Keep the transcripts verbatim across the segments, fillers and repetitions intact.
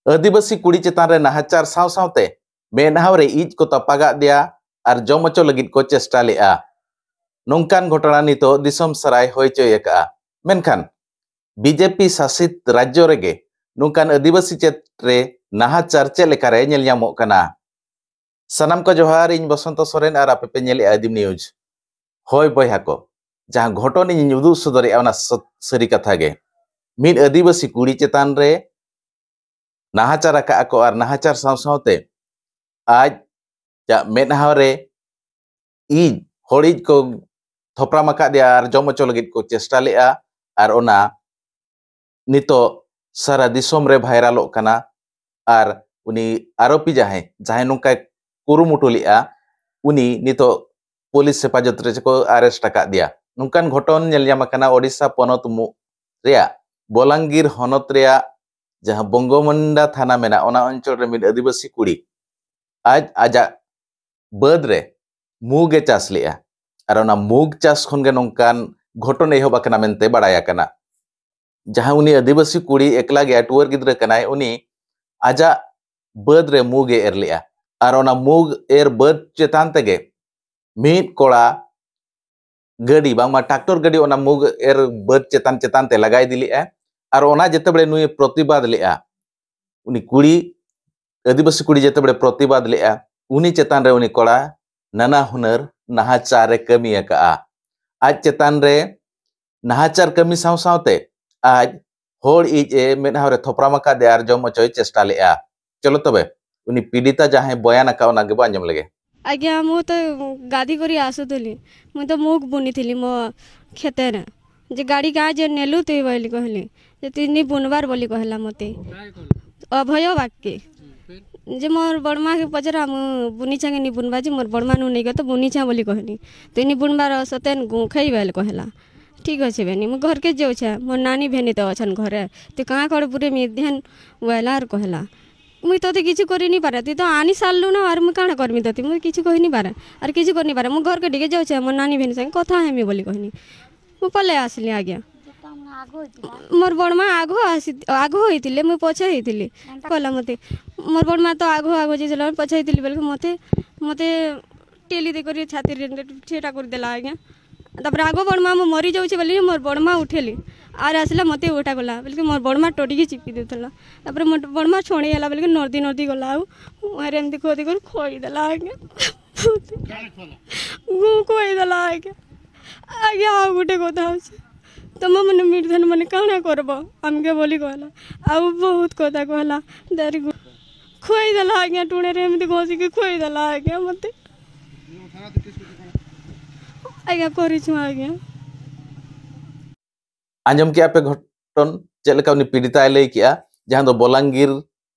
ᱟᱹᱫᱤᱵᱟᱹᱥᱤ ᱠᱩᱲᱤ ᱪᱮᱛᱟᱱ ᱨᱮ ᱱᱟᱦᱟᱪᱟᱨ ᱥᱟᱶ ᱥᱟᱶᱛᱮ ᱢᱮᱫᱦᱟᱣ ᱨᱮ ᱤᱡ ᱠᱚ ᱛᱟᱯᱟᱜᱟᱫ ᱫᱮᱭᱟ ᱟᱨ ᱡᱚᱢ ᱦᱚᱪᱚ ᱞᱟᱹᱜᱤᱫ ᱠᱚ ᱪᱮᱥᱴᱟ ᱞᱮᱫᱼᱟ᱾ ᱱᱚᱝᱠᱟᱱ ᱜᱷᱚᱴᱚᱱᱟ ᱱᱤᱛᱚᱜ ᱫᱤᱥᱚᱢ ᱥᱟᱨᱟᱭ ᱦᱚᱭ ᱪᱚᱭ ᱟᱠᱟᱫᱼᱟ᱾ ᱢᱮᱱᱠᱷᱟᱱ ᱵᱤᱡᱮᱯᱤ ᱥᱟᱥᱤᱛ ᱨᱟᱡᱽᱡᱚ ᱨᱮᱜᱮ ᱱᱚᱝᱠᱟᱱ ᱟᱹᱫᱤᱵᱟᱹᱥᱤ ᱪᱮᱛ ᱨᱮ ᱱᱟᱦᱟᱪᱟᱨ ᱪᱮᱫ ᱞᱮᱠᱟᱨᱮ ᱧᱮᱞ ᱧᱟᱢᱚᱜ ᱠᱟᱱᱟ? ᱥᱟᱱᱟᱢ ᱠᱚ ᱡᱚᱦᱟᱨ, ᱤᱧ ᱵᱚᱥᱚᱱᱛᱚ ᱥᱚᱨᱮᱱ ᱟᱨ ᱟᱯᱮ ᱯᱮ ᱧᱮᱞᱮᱫᱼᱟ ᱟᱹᱫᱤᱢ ᱱᱤᱭᱩᱡᱽ᱾ ᱦᱳᱭ ᱵᱚᱭᱦᱟ ᱠᱚ, ᱡᱟᱦᱟᱸ ᱜᱷᱚᱴᱚᱱ ᱤᱧ ᱩᱫᱩᱜ ᱥᱚᱫᱚᱨᱮᱫᱼᱟ ᱚᱱᱟ ᱥᱚᱛ-, ᱥᱟᱹᱨᱤ ᱠᱟᱛᱷᱟ ᱜᱮ᱾ ᱢᱤᱫ ᱟᱹᱫᱤᱵᱟᱹᱥᱤ ᱠᱩᱲᱤ ᱪᱮᱛᱟᱱ ᱨᱮ ᱱᱟᱦᱟᱪᱟᱨ ᱟᱠᱟᱫᱼᱟ ᱠᱚ ᱟᱨ ᱱᱟᱦᱟᱪᱟᱨ ᱥᱟᱶ ᱥᱟᱶᱛᱮ ᱟᱡ ᱡᱟᱜ ᱢᱮᱫᱦᱟ ᱨᱮ ᱤᱡ, ᱦᱚᱲ ᱤᱡ ᱠᱚ ᱛᱷᱚᱯᱨᱟᱢ ᱟᱠᱟᱫᱮᱭᱟ ᱟᱨ ᱡᱚᱢ ᱦᱚᱪᱚ ᱞᱟᱹᱜᱤᱫ ᱠᱚ ᱪᱮᱥᱴᱟ ᱞᱮᱫᱼᱟ᱾ ᱟᱨ ᱚᱱᱟ ᱱᱤᱛᱚᱜ ᱥᱟᱨᱟ ᱫᱤᱥᱚᱢ ᱨᱮ ᱵᱷᱟᱭᱨᱟᱞᱚᱜ ᱠᱟᱱᱟ᱾ ᱟᱨ ᱩᱱᱤ ᱟᱨᱳᱯᱤ ᱡᱟᱦᱟᱸᱭ, ᱡᱟᱦᱟᱸᱭ ᱱᱚᱝᱠᱟᱭ ᱠᱩᱨᱩᱢᱩᱴᱩ ᱞᱮᱫᱼᱟ, ᱩᱱᱤ ᱱᱤᱛᱚᱜ ᱯᱩᱞᱤᱥ ᱦᱮᱯᱟᱡᱚᱛ ᱨᱮ ᱠᱚ ᱟᱨᱮᱥᱴ ᱟᱠᱟᱫ ᱫᱮᱭᱟ᱾ ᱱᱚᱝᱠᱟᱱ ᱜᱷᱚᱴᱚᱱ ᱧᱮᱞ ᱧᱟᱢ ᱟᱠᱟᱱᱟ ᱳᱰᱤᱥᱟ ᱯᱚᱱᱚᱛ ᱢᱩ-, ᱨᱮᱭᱟᱜ ᱵᱚᱞᱟᱝᱜᱤᱨ ᱦᱚᱱᱚᱛ ᱨᱮᱭᱟᱜ ᱡᱟᱦᱟᱸ ᱵᱚᱝᱜᱚᱢᱩᱱᱰᱟ ᱛᱷᱟᱱᱟ ᱢᱮᱱᱟᱜᱼᱟ, ᱚᱱᱟ ᱚᱧᱪᱚᱞ ᱨᱮ ᱢᱤᱫ ᱟᱹᱫᱤᱵᱟᱹᱥᱤ ᱠᱩᱲᱤ ᱟᱡ ᱟᱡᱟᱜ ᱵᱟᱹᱫᱽ ᱨᱮ ᱢᱩᱜᱽ ᱮ ᱪᱟᱥ ᱞᱮᱫᱼᱟ᱾ ᱟᱨ ᱚᱱᱟ ᱢᱩᱜᱽ ᱪᱟᱥ ᱠᱷᱚᱱ ᱜᱮ ᱱᱚᱝᱠᱟᱱ ᱜᱷᱚᱴᱚᱱ ᱮᱦᱚᱵ ᱟᱠᱟᱱᱟ ᱢᱮᱱᱛᱮ ᱵᱟᱲᱟᱭ ᱟᱠᱟᱱᱟ᱾ ᱡᱟᱦᱟᱸ ᱩᱱᱤ ᱟᱹᱫᱤᱵᱟᱹᱥᱤ ᱠᱩᱲᱤ ᱮᱠᱞᱟ ᱜᱮᱭᱟ, ᱴᱩᱣᱟᱹᱨ ᱜᱤᱫᱽᱨᱟᱹ ᱠᱟᱱᱟᱭ, ᱩᱱᱤ ᱟᱡᱟᱜ ᱵᱟᱹᱫᱽ ᱨᱮ ᱢᱩᱜᱽ ᱮ ᱮᱨ ᱞᱮᱫᱼᱟ᱾ ᱟᱨ ᱚᱱᱟ ᱢᱩᱜᱽ ᱮᱨ ᱵᱟᱹᱫᱽ ᱪᱮᱛᱟᱱ ᱛᱮᱜᱮ ᱢᱤᱫ ᱠᱚᱲᱟ ᱜᱟᱹᱰᱤ, ᱵᱟᱝᱢᱟ ᱴᱨᱟᱠᱴᱚᱨ ᱜᱟᱹᱰᱤ, ᱚᱱᱟ ᱢᱩᱜᱽ ᱮᱨ ᱵᱟᱹᱫᱽ ᱪᱮᱛᱟᱱ ᱪᱮᱛᱟᱱ ᱛᱮ ᱞᱟᱜᱟ ᱤᱫᱤ ᱞᱮᱫᱼᱟ᱾ ᱟᱨ ᱚᱱᱟ ᱡᱮᱛᱮ ᱵᱮᱲᱮ ᱱᱩᱭᱮ ᱯᱨᱚᱛᱤᱵᱟᱫ ᱞᱮᱫᱼᱟ, ᱩᱱᱤ ᱠᱩᱲᱤ, ᱟᱹᱫᱤᱵᱟᱹᱥᱤ ᱠᱩᱲᱤ ᱡᱮᱛᱮ ᱵᱮᱲᱮ ᱯᱨᱚᱛᱤᱵᱟᱫ ᱞᱮᱫᱼᱟ, ᱩᱱᱤ ᱪᱮᱛᱟᱱ ᱨᱮ ᱩᱱᱤ ᱠᱚᱲᱟ ᱱᱟᱱᱟ ᱦᱩᱱᱟᱹᱨ ᱱᱟᱦᱟᱪᱟᱨ ᱮ ᱠᱟᱹᱢᱤ ᱟᱠᱟᱫᱼᱟ᱾ ᱟᱡ ᱪᱮᱛᱟᱱ ᱨᱮ ᱱᱟᱦᱟᱪᱟᱨ ᱠᱟᱹᱢᱤ ᱥᱟᱶ ᱥᱟᱶᱛᱮ ᱟᱡ ᱦᱚᱲ ᱤᱡ ᱮ ᱢᱮᱫᱦᱟᱣ ᱨᱮ ᱛᱷᱚᱯᱨᱟᱢ ᱟᱠᱟᱫᱮᱭᱟ ᱟᱨ ᱡᱚᱢ ᱦᱚᱪᱚᱭ ᱪᱮᱥᱴᱟ ᱞᱮᱫᱼᱟ᱾ ᱪᱚᱞᱚ ᱛᱚᱵᱮ, ᱩᱱᱤ ᱯᱤᱰᱤᱛᱟ ᱡᱟᱦᱟᱸᱭ ᱵᱚᱭᱟᱱ ᱟᱠᱟᱫ, ᱚᱱᱟ ᱜᱮᱵᱚ ᱟᱸᱡᱚᱢ ᱞᱮᱜᱮ᱾ ଆଜ୍ଞା, ମୁଁ ତ ଗାଧି କରି ଆସୁଥିଲି, ମୁଁ ତ ମୁଗ ବୁଣିଥିଲି ମୋ କ୍ଷେତରେ, ଯେ ଗାଡ଼ି କାଁ ଯେ ନେଲୁ ତୁଇ ବୋଲି କହିଲି, ଯେ ତିନି ବୁନବାର ବୋଲି କହିଲା ମୋତେ। ଅଭୟ ବାକ୍ୟ। ଯେ ମୋର ବଡ଼ମାକେ ପଚରା, ମୁଁ ବୁନିଛା କି ନି ବୁନବା ଯେ, ମୋର ବଡ଼ମା ନୁ ନେଇକି ତ ବୁନିଛା ବୋଲି କହିଲି। ତିନି ବୁନବାର ସତେନ ଗୁଖେଇ ବେଲେ କହିଲା। ଠିକ୍ ଅଛି ବେନି, ମୁଁ ଘରକେ ଯାଉଛେ, ମୋର ନାନୀ ଭେନି ତ ଅଛନ୍ ଘରେ। ତୁ କାଁ କର ପୁରେ ମି ଧ୍ୟାନ ୱେଲାର କହିଲା। ମୁଇଁ ତୋତେ କିଛି କରି ନି ପାରେ, ତୁଇ ତ ଆନି ସାରଲୁ ନା, ଆର୍ ମୁଇଁ କାଣା କରମି ତୋତେ, ମୁଇଁ କିଛି କହି ନି ପାରେ, ଆର୍ କିଛି କରି ନି ପାରେ। ମୁଁ ଘରକେ ଟିକେ ଯାଉଛେ, ମୋର ନାନୀ ଭେନି ସାଙ୍ଗେ କଥା ହେମି ବୋଲି କହିନି। ମୁଁ ପଲେଇ ଆସିଲି ଆଜ୍ଞା। ମୋର ବଡ଼ମା ଆଗ ଆସି, ଆଗ ହେଇଥିଲେ, ମୁଁ ପଛେ ହେଇଥିଲି। କହିଲା ମୋତେ, ମୋର ବଡ଼ମା ତ ଆଗ ଆଗ ଯାଇଥିଲା, ପଛେ ହେଇଥିଲି ବେଳକୁ ମୋତେ, ମୋତେ ଟେଲି ଦେଇକରି ଛାତିରେ ଏମିତି ଠିଆଟା କରିଦେଲା ଆଜ୍ଞା। ତାପରେ ଆଗ ବଡ଼ମା, ମୁଁ ମରିଯାଉଛି ବୋଲି ମୋର ବଡ଼ମା ଉଠେଇଲି। ଆର୍ ଆସିଲା, ମୋତେ ଉଠା କଲା, ବୋଲିକି ମୋର ବଡ଼ମା ଟଡ଼ିକି ଚିପି ଦେଉଥିଲା। ତାପରେ ମୋ ବଡ଼ମା ଛଣେଇ ହେଲା, ବୋଲିକି ନର୍ଦି ନର୍ଦି ଗଲା, ଆଉ ମୁହଁରେ ଏମିତି ଖୋଦି କରି ଖୋଇଦେଲା ଆଜ୍ଞା। ମୁଁ ଖୋଇଦେଲା ଆଜ୍ଞା। ଆଜ୍ଞା, ଆଉ ଗୋଟେ କଥା ଅଛି, ତମ ମାନେ ମିର୍ଦ୍ଧନ ମାନେ କାଣା କରବ ଆମକେ ବୋଲି କହିଲା। ଆଉ ବହୁତ କଥା କହିଲା। ଦାରି ଖୋଇଦେଲା ଆଜ୍ଞା, ଟୁଣେରେ ଏମିତି ଘଷିକି ଖୋଇଦେଲା ଆଜ୍ଞା ମୋତେ। ଆଜ୍ଞା, କରିଛୁ ଆଜ୍ଞା। ᱟᱸᱡᱚᱢ ᱠᱮᱜᱼᱟ ᱯᱮ ᱜᱷᱚᱴᱚᱱ, ᱪᱮᱫ ᱞᱮᱠᱟ ᱩᱱᱤ ᱯᱤᱰᱤᱛᱟᱭ ᱞᱟᱹᱭ ᱠᱮᱜᱼᱟ, ᱡᱟᱦᱟᱸ ᱫᱚ ᱵᱚᱞᱟᱝᱜᱤᱨ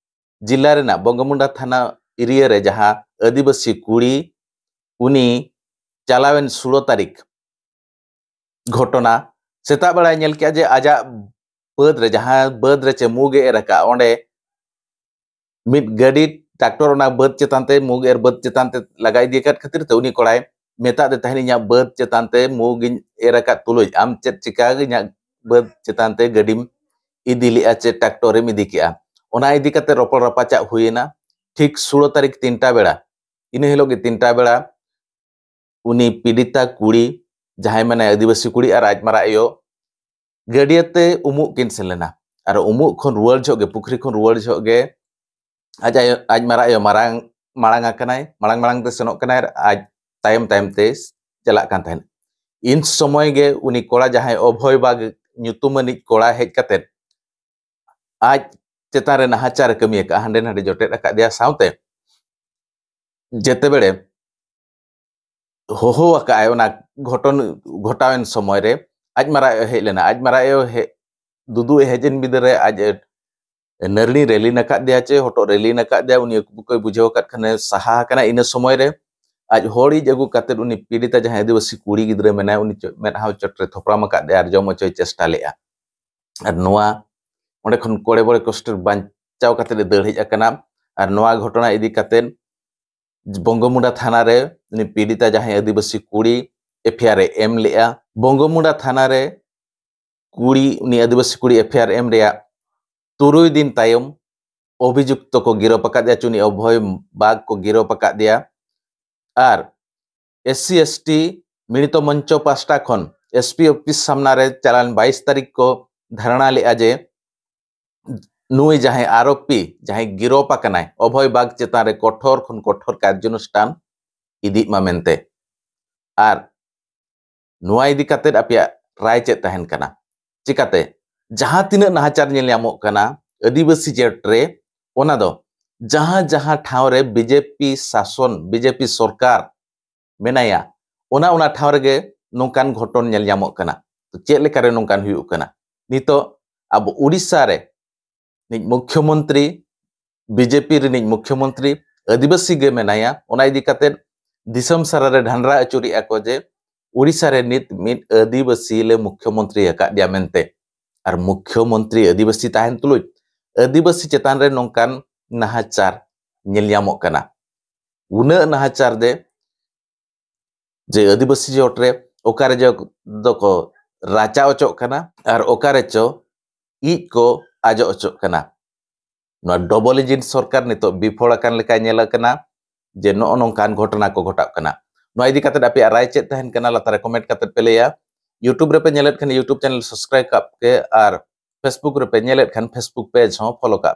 ᱡᱤᱞᱟ ᱨᱮᱱᱟᱜ ᱵᱚᱝᱜᱚᱢᱩᱱᱰᱟ ᱛᱷᱟᱱᱟ ᱮᱨᱤᱭᱟ ᱨᱮ ᱡᱟᱦᱟᱸ ᱟᱹᱫᱤᱵᱟᱹᱥᱤ ᱠᱩᱲᱤ, ᱩᱱᱤ ᱪᱟᱞᱟᱣᱮᱱ ᱥᱳᱞᱳ ᱛᱟᱹᱨᱤᱠᱷ ᱜᱷᱚᱴᱚᱱᱟ, ᱥᱮᱛᱟᱜ ᱵᱮᱲᱟᱭ ᱧᱮᱞ ᱠᱮᱜᱼᱟ ᱡᱮ ᱟᱡᱟᱜ ᱵᱟᱹᱫᱽ ᱨᱮ, ᱡᱟᱦᱟᱸ ᱵᱟᱹᱫᱽ ᱨᱮ ᱪᱮ ᱢᱩᱜᱽ ᱮ ᱮᱨ ᱟᱠᱟᱫ, ᱚᱸᱰᱮ ᱢᱤᱫ ᱜᱟᱹᱰᱤ ᱴᱨᱟᱠᱴᱚᱨ ᱚᱱᱟ ᱵᱟᱹᱫᱽ ᱪᱮᱛᱟᱱ ᱛᱮ, ᱢᱩᱜᱽ ᱮᱨ ᱵᱟᱹᱫᱽ ᱪᱮᱛᱟᱱ ᱛᱮ ᱞᱟᱜᱟ ᱤᱫᱤ ᱟᱠᱟᱫ ᱠᱷᱟᱹᱛᱤᱨ ᱛᱮ ᱩᱱᱤ ᱠᱚᱲᱟᱭ ᱢᱮᱛᱟᱫ ᱫᱮ ᱛᱟᱦᱮᱸᱱ, "ᱤᱧᱟᱹᱜ ᱵᱟᱹᱫᱽ ᱪᱮᱛᱟᱱ ᱛᱮ ᱢᱩᱜᱽ ᱤᱧ ᱮᱨ ᱟᱠᱟᱫ ᱛᱩᱞᱩᱡ ᱟᱢ ᱪᱮᱫ ᱪᱤᱠᱟ ᱤᱧᱟᱹᱜ ᱵᱟᱹᱫᱽ ᱪᱮᱛᱟᱱ ᱛᱮ ᱜᱟᱹᱰᱤᱢ ᱤᱫᱤ ᱞᱮᱜᱼᱟ ᱪᱮ ᱴᱨᱟᱠᱴᱚᱨᱮᱢ ᱤᱫᱤ ᱠᱮᱜᱼᱟ?" ᱚᱱᱟ ᱤᱫᱤ ᱠᱟᱛᱮ ᱨᱚᱯᱚᱲ ᱨᱟᱯᱟᱪᱟᱜ ᱦᱩᱭᱮᱱᱟ᱾ ᱴᱷᱤᱠ ᱥᱳᱞᱳ ᱛᱟᱹᱨᱤᱠᱷ ᱛᱤᱱᱴᱟ ᱵᱮᱲᱟ, ᱤᱱᱟᱹ ᱦᱤᱞᱳᱜ ᱜᱮ ᱛᱤᱱᱴᱟ ᱵᱮᱲᱟ ᱩᱱᱤ ᱯᱤᱰᱤᱛᱟ ᱠᱩᱲᱤ, ᱡᱟᱦᱟᱸᱭ ᱢᱮᱱᱟᱭ ᱟᱹᱫᱤᱵᱟᱹᱥᱤ ᱠᱩᱲᱤ, ᱟᱨ ᱟᱡ ᱢᱟᱨᱟᱜ ᱟᱭᱳ ᱜᱟᱹᱰᱭᱟᱹ ᱛᱮ ᱩᱢᱩᱜ ᱠᱤᱱ ᱥᱮᱱ ᱞᱮᱱᱟ᱾ ᱟᱨ ᱩᱢᱩᱜ ᱠᱷᱚᱱ ᱨᱩᱣᱟᱹᱲ ᱡᱚᱦᱚᱜ ᱜᱮ, ᱯᱩᱠᱷᱨᱤ ᱠᱷᱚᱱ ᱨᱩᱣᱟᱹᱲ ᱡᱚᱦᱚᱜ ᱜᱮ ᱟᱡ ᱟᱭᱳ, ᱟᱡ ᱢᱟᱨᱟᱜ ᱟᱭᱳ ᱢᱟᱨᱟᱝ, ᱢᱟᱲᱟᱝ ᱟᱠᱟᱱᱟᱭ, ᱢᱟᱲᱟᱝ ᱢᱟᱲᱟᱝ ᱛᱮ ᱥᱮᱱᱚᱜ ᱠᱟᱱᱟᱭ, ᱟᱨ ᱟᱡ ᱛᱟᱭᱚᱢ ᱛᱟᱭᱚᱢ ᱛᱮ ᱪᱟᱞᱟᱜ ᱠᱟᱱ ᱛᱟᱦᱮᱸᱫ᱾ ᱤᱱ ᱥᱚᱢᱚᱭ ᱜᱮ ᱩᱱᱤ ᱠᱚᱲᱟ, ᱡᱟᱦᱟᱸᱭ ᱚᱵᱷᱚᱭ ᱵᱟᱜᱽ ᱧᱩᱛᱩᱢᱟᱱᱤᱡ ᱠᱚᱲᱟ, ᱦᱮᱡ ᱠᱟᱛᱮᱫ ᱟᱡ ᱪᱮᱛᱟᱱ ᱨᱮ ᱱᱟᱦᱟᱪᱟᱨ ᱮ ᱠᱟᱹᱢᱤ ᱟᱠᱟᱫᱼᱟ, ᱦᱟᱸᱰᱮ ᱱᱟᱰᱮ ᱡᱚᱴᱮᱫ ᱟᱠᱟᱫ ᱫᱮᱭᱟ᱾ ᱥᱟᱶᱛᱮ ᱡᱮᱛᱮ ᱵᱮᱲᱮ ᱦᱚᱦᱚ ᱟᱠᱟᱫᱼᱟᱭ, ᱚᱱᱟ ᱜᱷᱚᱴᱚᱱ ᱜᱷᱚᱴᱟᱣᱮᱱ ᱥᱚᱢᱚᱭ ᱨᱮ ᱟᱡ ᱢᱟᱨᱟᱜ ᱟᱭᱳ ᱦᱮᱡ ᱞᱮᱱᱟ᱾ ᱟᱡ ᱢᱟᱨᱟᱜ ᱟᱭᱳ ᱦᱮᱡ, ᱫᱩᱫᱩ ᱮ ᱦᱮᱡ ᱮᱱ ᱵᱤᱫᱟᱹᱞ ᱨᱮ ᱟᱡ ᱮ ᱱᱟᱹᱨᱲᱤ ᱨᱮᱞᱤᱱ ᱟᱠᱟᱫ ᱫᱮᱭᱟ ᱪᱮ ᱦᱚᱴᱚᱜ ᱨᱮᱞᱤᱱ ᱟᱠᱟᱫ ᱫᱮᱭᱟ, ᱩᱱᱤ ᱩᱠᱩ ᱠᱚᱭ ᱵᱩᱡᱷᱟᱹᱣ ᱟᱠᱟᱫ ᱠᱷᱟᱱᱮ ᱥᱟᱦᱟ ᱟᱠᱟᱱᱟ᱾ ᱤᱱᱟᱹ ᱥᱚᱢᱚᱭ ᱨᱮ ᱟᱡ ᱦᱚᱲᱤᱡ ᱟᱹᱜᱩ ᱠᱟᱛᱮᱫ ᱩᱱᱤ ᱯᱤᱰᱤᱛᱟ, ᱡᱟᱦᱟᱸᱭ ᱟᱹᱫᱤᱵᱟᱹᱥᱤ ᱠᱩᱲᱤ ᱜᱤᱫᱽᱨᱟᱹ ᱢᱮᱱᱟᱭ, ᱩᱱᱤ ᱪᱚ-, ᱢᱮᱫᱦᱟ ᱪᱚᱴ ᱨᱮ ᱛᱷᱚᱯᱨᱟᱢ ᱟᱠᱟᱫ ᱫᱮᱭᱟ ᱟᱨ ᱡᱚᱢ ᱦᱚᱪᱚᱭ ᱪᱮᱥᱴᱟ ᱞᱮᱫᱼᱟ᱾ ᱟᱨ ᱱᱚᱣᱟ ᱚᱸᱰᱮ ᱠᱷᱚᱱ ᱠᱚᱲᱮ ᱵᱚᱲᱮ ᱠᱚᱥᱴᱮ ᱵᱟᱧᱪᱟᱣ ᱠᱟᱛᱮᱫ ᱮ ᱫᱟᱹᱲ ᱦᱮᱡ ᱟᱠᱟᱱᱟ᱾ ᱟᱨ ᱱᱚᱣᱟ ᱜᱷᱚᱴᱚᱱᱟ ᱤᱫᱤ ᱠᱟᱛᱮᱫ ᱵᱚᱝᱜᱚᱢᱩᱱᱰᱟ ᱛᱷᱟᱱᱟ ᱨᱮ ᱩᱱᱤ ᱯᱤᱰᱤᱛᱟ, ᱡᱟᱦᱟᱸᱭ ᱟᱹᱫᱤᱵᱟᱹᱥᱤ ᱠᱩᱲᱤ, ᱮᱯᱷ ᱟᱭ ᱟᱨ ᱮ ᱮᱢ ᱞᱮᱫᱼᱟ᱾ ᱵᱚᱝᱜᱚᱢᱩᱱᱰᱟ ᱛᱷᱟᱱᱟ ᱨᱮ ᱠᱩᱲᱤ, ᱩᱱᱤ ᱟᱹᱫᱤᱵᱟᱹᱥᱤ ᱠᱩᱲᱤ ᱮᱯᱷ ᱟᱭ ᱟᱨ ᱮᱢ ᱨᱮᱭᱟᱜ ᱛᱩᱨᱩᱭ ᱫᱤᱱ ᱛᱟᱭᱚᱢ ᱚᱵᱷᱤᱡᱩᱠᱛᱚ ᱠᱚ ᱜᱤᱨᱚᱯ ᱟᱠᱟᱫᱮᱭᱟ, ᱪᱩᱱᱤ ᱚᱵᱷᱚᱭ ᱵᱟᱜᱽ ᱠᱚ ᱜᱤᱨᱚᱯ ᱟᱠᱟᱫᱮᱭᱟ᱾ ᱟᱨ ᱮᱥ ᱥᱤ ᱮᱥ ᱴᱤ ᱢᱤᱲᱤᱛᱚ ᱢᱚᱧᱪᱚ ᱯᱟᱦᱴᱟ ᱠᱷᱚᱱ ᱮᱥ ᱯᱤ ᱚᱯᱷᱤᱥ ᱥᱟᱢᱱᱟ ᱨᱮ ᱪᱟᱞᱟᱣᱮᱱ ᱵᱟᱭᱤᱥ ᱛᱟᱹᱨᱤᱠᱷ ᱠᱚ ᱫᱷᱟᱨᱱᱟ ᱞᱮᱫᱼᱟ ᱡᱮ ᱱᱩᱭ ᱡᱟᱦᱟᱸᱭ ᱟᱨᱳᱯᱤ, ᱡᱟᱦᱟᱸᱭ ᱜᱤᱨᱚᱯ ᱟᱠᱟᱱᱟᱭ ᱚᱵᱷᱚᱭ ᱵᱟᱜᱽ ᱪᱮᱛᱟᱱ ᱨᱮ ᱠᱚᱴᱷᱳᱨ ᱠᱷᱚᱱ ᱠᱚᱴᱷᱳᱨ ᱠᱟᱨᱡᱟᱱᱩᱥᱴᱷᱟᱱ ᱤᱫᱤᱜ ᱢᱟ ᱢᱮᱱᱛᱮ᱾ ᱟᱨ ᱱᱚᱣᱟ ᱤᱫᱤ ᱠᱟᱛᱮᱫ ᱟᱯᱮᱭᱟᱜ ᱨᱟᱭ ᱪᱮᱫ ᱛᱟᱦᱮᱱ ᱠᱟᱱᱟ? ᱪᱤᱠᱟᱛᱮ ᱡᱟᱦᱟᱸ ᱛᱤᱱᱟᱹᱜ ᱱᱟᱦᱟᱪᱟᱨ ᱧᱮᱞ ᱧᱟᱢᱚᱜ ᱠᱟᱱᱟ ᱟᱹᱫᱤᱵᱟᱹᱥᱤ ᱡᱟᱹᱛ ᱨᱮ, ᱚᱱᱟ ᱫᱚ ᱡᱟᱦᱟᱸ ᱡᱟᱦᱟᱸ ᱴᱷᱟᱶ ᱨᱮ ᱵᱤᱡᱮᱯᱤ ᱥᱟᱥᱚᱱ, ᱵᱤᱡᱮᱯᱤ ᱥᱚᱨᱠᱟᱨ ᱢᱮᱱᱟᱭᱟ, ᱚᱱᱟ ᱚᱱᱟ ᱴᱷᱟᱶ ᱨᱮᱜᱮ ᱱᱚᱝᱠᱟᱱ ᱜᱷᱚᱴᱚᱱ ᱧᱮᱞ ᱧᱟᱢᱚᱜ ᱠᱟᱱᱟ᱾ ᱛᱚ ᱪᱮᱫ ᱞᱮᱠᱟᱨᱮ ᱱᱚᱝᱠᱟᱱ ᱦᱩᱭᱩᱜ ᱠᱟᱱᱟ? ᱱᱤᱛᱚᱜ ᱟᱵᱚ ᱩᱲᱤᱥᱥᱟ ᱨᱮ ᱱᱤᱡ ᱢᱩᱠᱷᱭᱚᱢᱚᱱᱛᱨᱤ, ᱵᱤᱡᱮᱯᱤ ᱨᱤᱱᱤᱡ ᱢᱩᱠᱷᱭᱚᱢᱚᱱᱛᱨᱤ ᱟᱹᱫᱤᱵᱟᱹᱥᱤ ᱜᱮ ᱢᱮᱱᱟᱭᱟ, ᱚᱱᱟ ᱤᱫᱤ ᱠᱟᱛᱮᱫ ᱫᱤᱥᱚᱢ ᱥᱟᱨᱟ ᱨᱮ ᱰᱷᱟᱱᱰᱨᱟ ᱟᱹᱪᱩᱨᱮᱜᱼᱟ ᱠᱚ ᱡᱮ ᱩᱲᱤᱥᱥᱟ ᱨᱮ ᱱᱤᱛ ᱢᱤᱫ ᱟᱹᱫᱤᱵᱟᱹᱥᱤ ᱞᱮ ᱢᱩᱠᱷᱭᱚᱢᱚᱱᱛᱨᱤ ᱟᱠᱟᱫᱮᱭᱟ ᱢᱮᱱᱛᱮ᱾ ᱟᱨ ᱢᱩᱠᱷᱭᱚᱢᱚᱱᱛᱨᱤ ᱟᱹᱫᱤᱵᱟᱹᱥᱤ ᱛᱟᱦᱮᱱ ᱛᱩᱞᱩᱡ ᱟᱹᱫᱤᱵᱟᱹᱥᱤ ᱪᱮᱛᱟᱱ ᱨᱮ ᱱᱚᱝᱠᱟᱱ ᱱᱟᱦᱟᱪᱟᱨ ᱧᱮᱞ ᱧᱟᱢᱚᱜ ᱠᱟᱱᱟ᱾ ᱩᱱᱟᱹᱜ ᱱᱟᱦᱟᱪᱟᱨ ᱫᱮ ᱡᱮ ᱟᱹᱫᱤᱵᱟᱹᱥᱤ ᱡᱚᱴ ᱨᱮ ᱚᱠᱟᱨᱮ ᱡᱚ ᱫᱚᱠᱚ ᱨᱟᱪᱟ ᱚᱪᱚᱜ ᱠᱟᱱᱟ ᱟᱨ ᱚᱠᱟᱨᱮ ᱪᱚ ᱤᱡ ᱠᱚ ᱟᱡᱚ ᱚᱪᱚᱜ ᱠᱟᱱᱟ᱾ ᱱᱚᱣᱟ ᱰᱚᱵᱚᱞ ᱤᱧᱡᱤᱱ ᱥᱚᱨᱠᱟᱨ ᱱᱤᱛᱚᱜ ᱵᱤᱯᱷᱚᱲ ᱟᱠᱟᱱ ᱞᱮᱠᱟᱭ ᱧᱮᱞ ᱟᱠᱟᱱᱟ ᱡᱮ ᱱᱚᱜᱼᱚ ᱱᱚᱝᱠᱟᱱ ᱜᱷᱚᱴᱚᱱᱟ ᱠᱚ ᱜᱷᱚᱴᱟᱜ ᱠᱟᱱᱟ᱾ ᱱᱚᱣᱟ ᱤᱫᱤ ᱠᱟᱛᱮ ᱟᱯᱮᱭᱟᱜ ᱨᱟᱭ ᱪᱮᱫ ᱛᱟᱦᱮᱱ ᱠᱟᱱᱟ? ᱞᱟᱛᱟᱨ ᱨᱮ ᱠᱚᱢᱮᱱᱴ ᱠᱟᱛᱮ ᱯᱮ ᱞᱟᱹᱭᱟ᱾ YouTube ᱨᱮᱯᱮ ᱧᱮᱞᱮᱫ ᱠᱷᱟᱱ YouTube ᱪᱮᱱᱮᱞ ᱥᱟᱵᱥᱠᱨᱟᱭᱤᱵ ᱠᱟᱜ ᱯᱮ ᱟᱨ Facebook ᱨᱮᱯᱮ ᱧᱮᱞᱮᱫ ᱠᱷᱟᱱ Facebook ᱯᱮᱡᱽ ᱦᱚᱸ ᱯᱷᱚᱞᱳ ᱠᱟᱜ